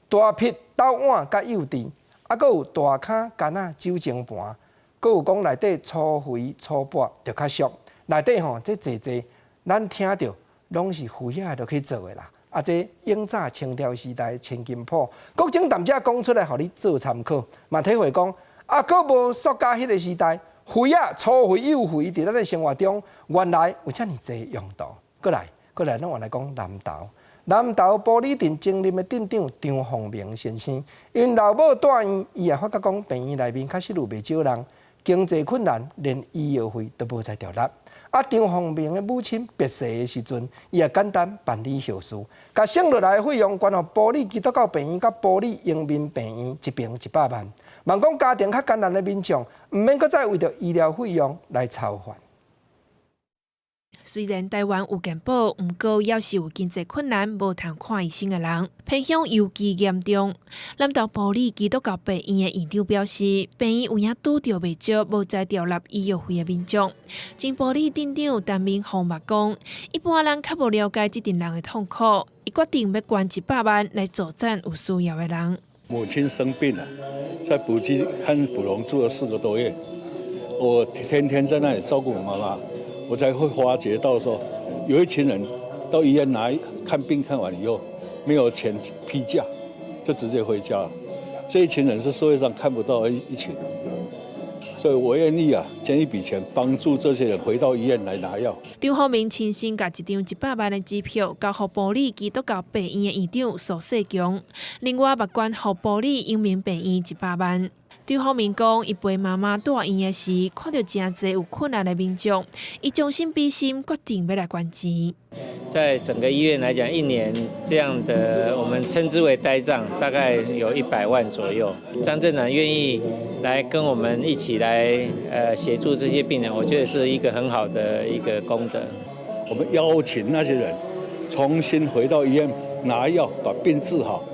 大匹斗碗佮幼箸，啊，閣有大坩柑仔酒精盤，閣有講內底粗肥粗薄就較俗，內底吼這濟濟，咱聽著攏是肥仔就去做的啦。啊，這永早清朝時代千金譜，國政淡薄講出來，予你做參考，嘛體會講，啊，閣無塑膠彼個時代，肥仔粗肥幼肥，佇咱的生活中，原來有遮爾濟用途。過來，過來，咱原來講南投，南投埔里鎮前任的鎮長張鳳明先生，𪜶老母蹛院，伊也發覺講病院內面確實有袂少人經濟困難，連醫藥費都無才調納。啊，張鳳明的母親別逝的時陣，伊也簡單辦理後事，共省落來的費用捐予埔里基督教病院佮埔里榮民病院一爿100萬。望講家庭較艱難的民眾，毋免閣再為著醫療費用來操煩。雖然台灣有健保，毋過猶是有經濟困難無通看醫生的人，偏鄉尤其嚴重。南投埔里基督教病院的院長表示，病院有影拄著袂少無才調納醫藥費的民眾。前埔里鎮長陳明鳳嘛講，一般人較無了解這陣人的痛苦，伊決定欲捐100萬來助贊有需要的人。母親生病了，在埔基和埔隆住了4個多月，我天天在那裡照顧我媽媽，我才會發覺到說，有一群人到醫院來看病，看完以後沒有錢批假，就直接回家了。這一群人是社會上看不到的一群，所以我願意啊捐一筆錢幫助這些人回到醫院來拿藥。張浩明親身共一張100萬的支票交予埔里基督教病院的院長蘇世強，另外嘛捐予埔里陽明病院100萬。張浩明講，伊陪媽媽蹛院的時，看著誠濟有困難的民眾，伊將心比心，決定欲來捐錢。在整個醫院來講，一年這樣的我們稱之為呆帳，大概有100萬左右。張鎮長願意來跟我們一起來，協助這些病人，我覺得是一個很好的一個功德。我們邀請那些人重新回到醫院拿藥，把病治好。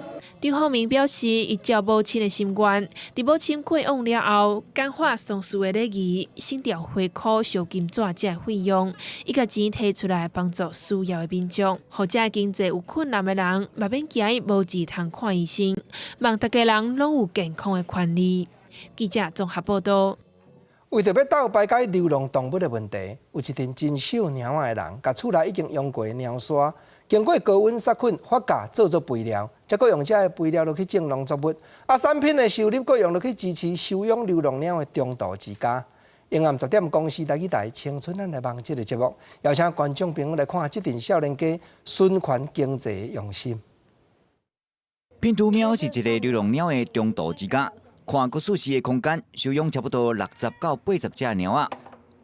張浩明表示，伊照母親的心願，佇母親過往了後，簡化喪事的禮儀，省掉花箍、燒金紙這的費用，伊共錢提出來幫助需要的民眾，予遮經濟有困難的人，嘛免驚伊無錢通看醫生，望逐家人攏有健康的權利。記者綜合報道。為著欲鬥排解流浪動物的問題，有一群真惜貓仔的人，共厝內已經用過的貓砂，經過高溫殺菌發酵做做肥料，才閣用這个肥料落去種農作物。啊，產品的收入閣用落去支持收養流浪貓的中途之家。傍暗10點，公視台語台青春咱來望這个節目，邀請觀眾朋友來看這陣少年家循環經濟的用心。拼圖貓是一个流浪貓的中途之家，寬閣舒適的空間，收養差不多60到80隻貓仔。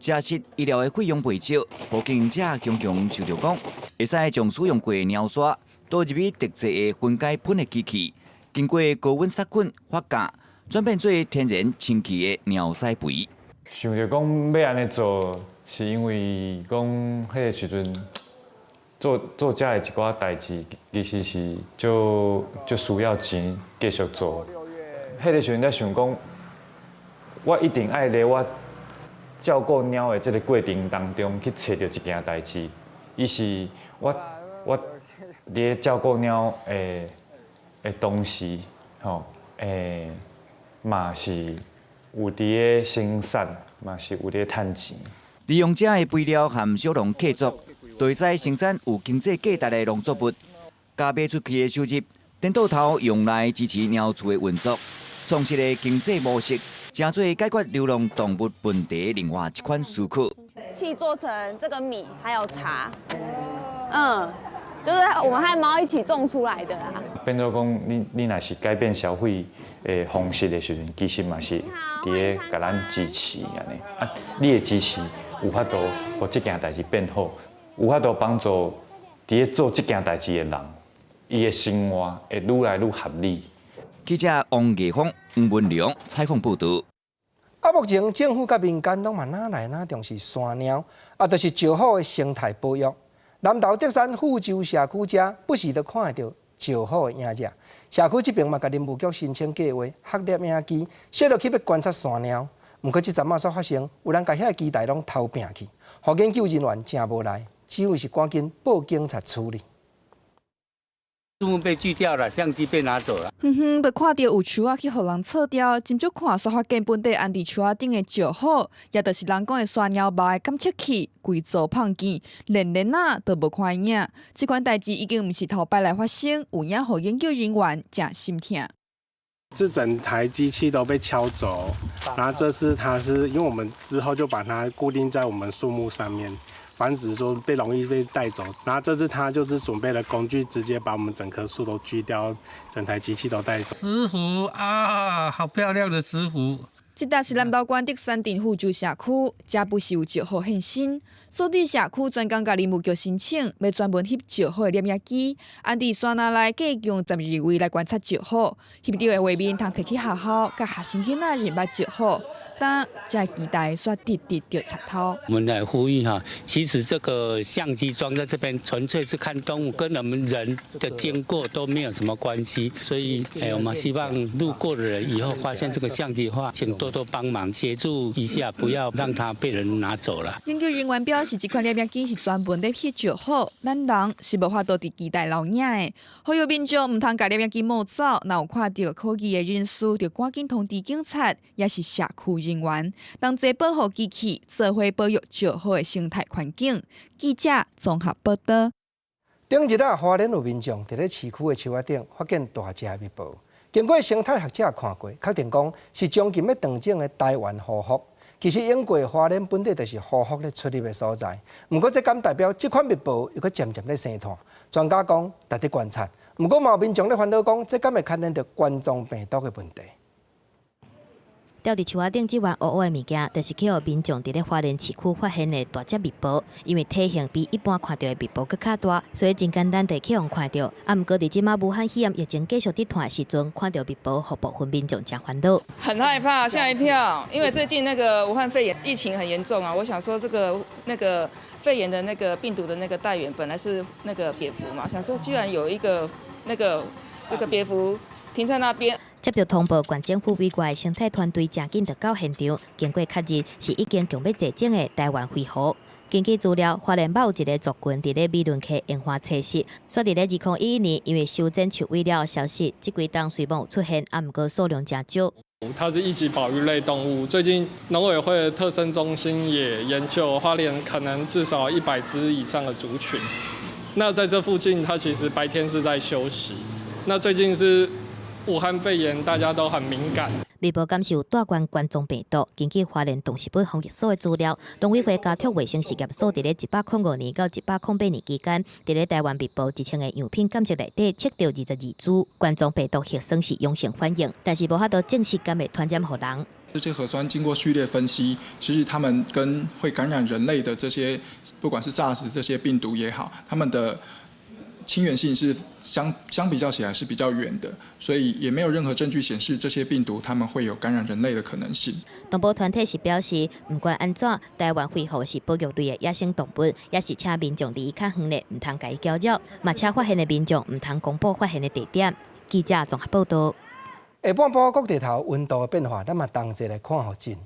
食食醫療的費用袂少，予經營者強強想著講，會使將使用過的貓砂倒入去特製的分解噴的機器，經過高溫殺菌發酵，轉變做天然清氣的貓屎肥。想著講欲按呢做，是因為講彼个時陣做做遮的一寡代誌，其實是足足需要錢繼續做。彼个時陣才想講，我一定愛佇我照顧貓的這个過程當中去揣著一件代誌，伊是我佇咧照顧貓的同時，吼，嘛是有佇咧生產，嘛是有佇咧趁錢。利用遮的肥料和小農契作，就會使生產有經濟價值的農作物，共賣出去的收入，顛倒頭用來支持貓厝的運作，創新的經濟模式，成做解決流浪動物問題另外一款思考。氣做成這個米，還有茶，就是我們和貓一起種出來的啦。變做講，你若是改變消費的方式的時陣，其實嘛是佇咧共咱支持按呢。啊，你的支持有法度予這件代誌變好，有法度幫助佇咧做這件代誌的人，伊的生活會愈來愈合理。記者王藝峰、吳文良採訪報導。啊，目前政府佮民間攏嘛愈來愈重視山貓，啊，就是石虎的生態保育。南投竹山富州社區遮不時都看會著石虎的影子。社區這爿嘛，共林務局申請計劃，翕攝影機設落去欲觀察山貓。毋過這陣仔煞發生，有人共遐个機台攏偷拚去，予研究人員誠無奈，只有是趕緊報警察處理。樹木被鋸掉了，相機被拿走了。遠遠就看著有樹仔去予人切掉，真少看煞發現本底安佇樹仔頂的石虎，也就是人講的山貓肉的感測器，規組碰見，連鏈仔都無看影。這款代誌已經毋是頭擺來發生，有影予研究人員誠心疼。這整台機器都被敲走，然後這次它是因為我們之後就把它固定在我們樹木上面。防止說被容易被帶走，然後這次他就是準備了工具，直接把我們整棵樹都鋸掉，整台機器都帶走。石虎啊，好漂亮的石虎！這搭是南投縣竹山鎮富州社區，遮不時有石虎現身。所以社區專工共林務局申請，欲專門翕石虎的攝影機，安佇山林內加強12位來觀察石虎，翕著的畫面通提去學校，共學生囡仔認捌石虎。但這機台煞直直著賊偷。我們來呼籲哈，其實這個相機裝在這邊，純粹是看動物，跟我們人的經過都沒有什麼關係。所以，我們希望路過的人以後發現這個相機的話，請多多多幫忙協助一下，不要讓它被人拿走了。研究人員表示，這款攝影機是專門咧翕石虎，咱人是無法度佇基地留影的。呼籲民眾毋通共攝影機摸走，若有看著可疑的人士，就趕緊通知警察，抑是社區人員，同齊保護機器，做伙保育石虎的生態環境。記者綜合報道。頂日啊，花蓮有民眾佇咧市區的樹仔頂發現大隻的蜜蟒，經過生態學者看過，確定講是將近欲斷種的台灣狐蝠。其實英國花蓮本底就是狐蝠咧出入的所在，毋過這敢代表這款蜜蟒猶閣漸漸咧生湠？專家講值得觀察。毋過嘛有民眾咧煩惱講，這敢會牽連著冠狀病毒的問題？吊佇樹仔頂這碗烏烏的物件，就是去予民眾佇咧花蓮市區發現的大隻蜜蟒。因為體型比一般看著的蜜蟒閣較大，所以真簡單就去予看著。啊，毋過佇這馬武漢肺炎疫情繼續佇湠的時陣，看著蜜蟒，予部分民眾誠煩惱。很害怕，嚇一跳，因為最近那個武漢肺炎疫情很嚴重啊。我想說，這個那個肺炎的那個病毒的那個帶源本來是那個蝙蝠嘛，想說居然有一個那個這個蝙蝠停在那邊。接著通報，縣政府委外生態團隊誠緊就到現場，經過確認是已經強欲絕種的台灣灰狐。根據資料，花蓮捌有一个族群佇咧美崙溪沿岸棲息，煞佇咧2011年因為修剪樹葦了消失，這幾冬雖罔有出現，啊，毋過數量誠少。它是一級保育類動物。最近農委會的特生中心也研究，花蓮可能至少100隻以上的族群。那在這附近，它其實白天是在休息。那最近是武漢肺炎，大家都很敏感。蜜蟒敢是有帶冠冠狀病毒？根據花蓮動植物防疫所的資料，農委會加卓衛生實驗所佇咧105年到108年期間，佇咧台灣蜜蟒1000個樣品檢測內底測著22株冠狀病毒核酸是陽性反應，但是無法度證實敢會傳染予人。這些核酸經過序列分析，其實他們跟會感染人類的這些，不管是 SARS 這些病毒也好，他們的親緣性是相比較起來是比較遠的，所以也沒有任何證據顯示這些病毒他們會有感染人類的可能性。動保團體是表示，毋管按怎，台灣灰狐是保育類的野生動物，也是請民眾離較遠的，毋通共伊攪擾，嘛請發現的民眾毋通公布發現的地點。記者綜合報道。下半晡各地頭溫度的變化，咱嘛同齊來看予真。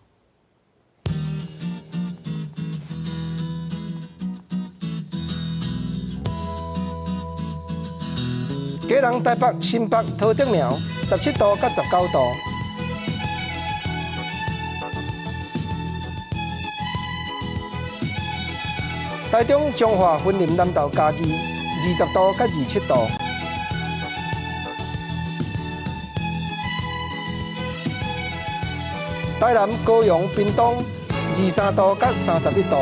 基隆、台北、新北、桃竹苗，17度到19度。台中、彰化、雲林、南投、嘉義，20度到27度。台南、高雄、屏東，23度到31度。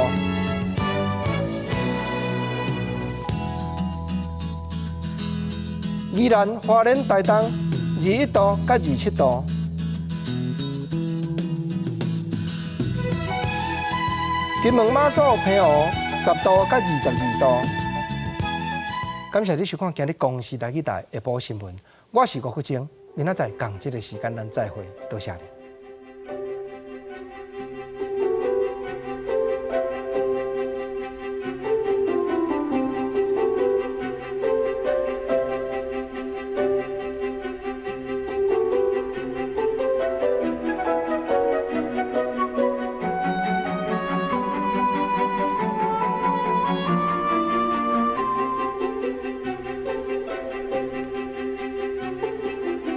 宜蘭、花蓮、台東，21度到27度。金門、馬祖、澎湖，10度到22度。感謝你收看今日公視台語台下晡新聞，我是吳國晶，明仔載仝這个時間咱再會，多謝你。